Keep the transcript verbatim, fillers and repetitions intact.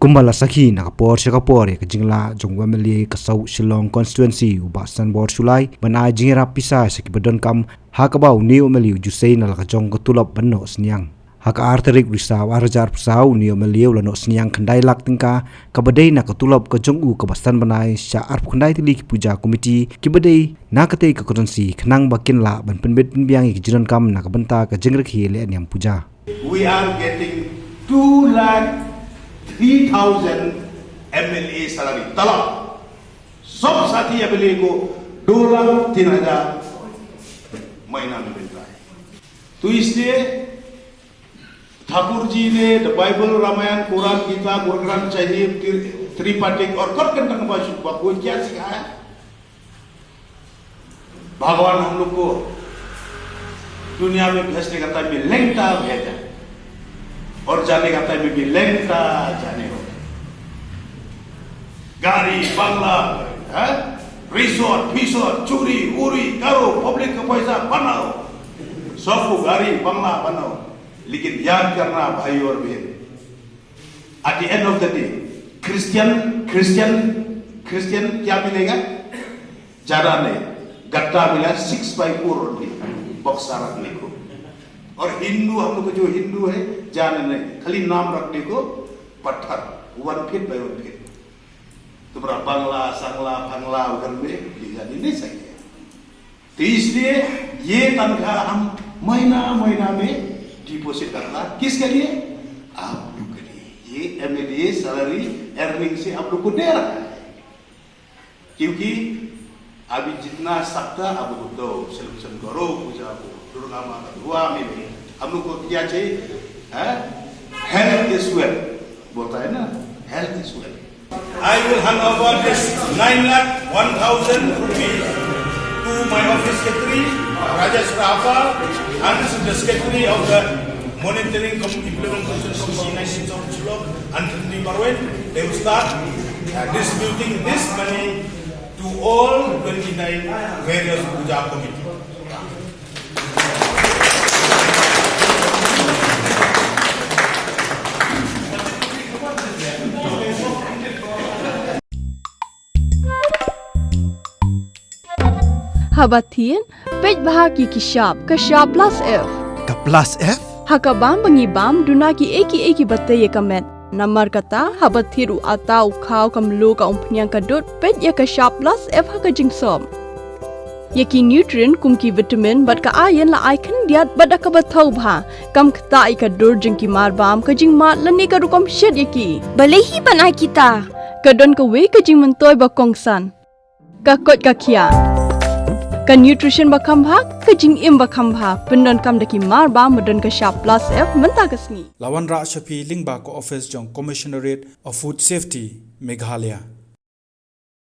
Kumba la sakhi na ka por sha ka por ïa ka jinglah jong u M L A ka South Shillong Constituency u Bah Stanbor Shullai ban ai jingïarap pisa sha kiba donkam, ha kaba une u M L A u ju sei na la ka jong ka tulop ban noh synñiang. Ha ka ar tarik u Risaw ar hajar arphew saw une u M L A u la noh synñiang khyndai lak tyngka, kaba dei na ka tulop ka jong u kaba san bnai sha arphew khyndai tylli ki puja committee kiba dei na katei ka constituency khnang ba kin lah ban pynbit pynbiang ïa ki jingdonkam na ka bynta ka jingrakhe lehniam puja. We are getting two lakh three thousand M L A salary. तलब। सब साथी M L A को दो लाख तीन हजार महीना में मिलता है। तो इसलिए ठाकुर जी ने The Bible, रामायण, कुरान, गीता, गुरु ग्रंथ साहिब, त्रि-, त्रिपिटक और कौन कौन सा बात को क्या सिखाया? भगवान हम लोग को दुनिया में भेजने का टाइम में लंका भेजा और जाने का टाइम में भी लंका जाने हो। गाड़ी, बंगला, हैं? रिसोर्ट, फिसोर्ट, चोरी, वोरी करो, पब्लिक का पैसा बनाओ, सबको गाड़ी, बंगला बनाओ, लेकिन याद करना भाई और बहन, at the end of the day, Christian, Christian, Christian क्या मिलेगा? ज्यादा नहीं, गद्दा मिला six by four only, बक्सा रखने को। और हिंदू, हम लोग को जो हिंदू है, जाने नहीं, खाली नाम रखने को, पत्थर, one feet by one feet। तुम्हारा बंगला, संगला, फंगला घर में ले जाने नहीं चाहिए। तो इसलिए ये तनख्वाह हम महीना, महीना में डिपॉजिट करना, किसके लिए? आप लोग के लिए। ये M L A salary earning से आप लोग को दे रहा है। क्योंकि अभी जितना सकता, अब तो सिर्फ गौरव पूजा को, दुर्गा माँ का दुआ में भी हम लोग को क्या चाहिए? हैं? Health is wealth बोलता है ना, health is wealth। I will hand over this nine lakh one thousand rupees to my office secretary, Rajesh Rahapal, and the secretary of the Monitoring Com-, Implementation Committee nineteen Shillong and Trinity Barwin. They will start, uh, distributing this money to all twenty-nine various puja committee. Haba thied, peit bha ïa ki shap, ka shap plus F. Ka plus F? Ha ka bam ba ngi bam, duna kiei kiei kiba tei ïa ka met. Namar kata, haba thied u atta, u khaw, ka mluh, ka umphniang, ka dud, peit ïa ka shap plus F ha ka jingsop. Ïa ki nutrient kum ki vitamin bad ka iron la ai khyndiat bad da kaba thaw bha. Kam ktah ïa ka dur jong ki marbam, ka jingmad lane ka rukom shet ïa ki. Balei hi ban ai kita? Ka don kawei ka jingmyntoi ba kongsan. Ka koit ka khiah. Ka nutrition ba kham bha, ka jingim ba kham bha. Pyndonkam da ki marbam ba don ka shap plus F mynta ka sngi. La wanrah sha phi lyngba ka office jong Commissionerate of Food Safety, Meghalaya.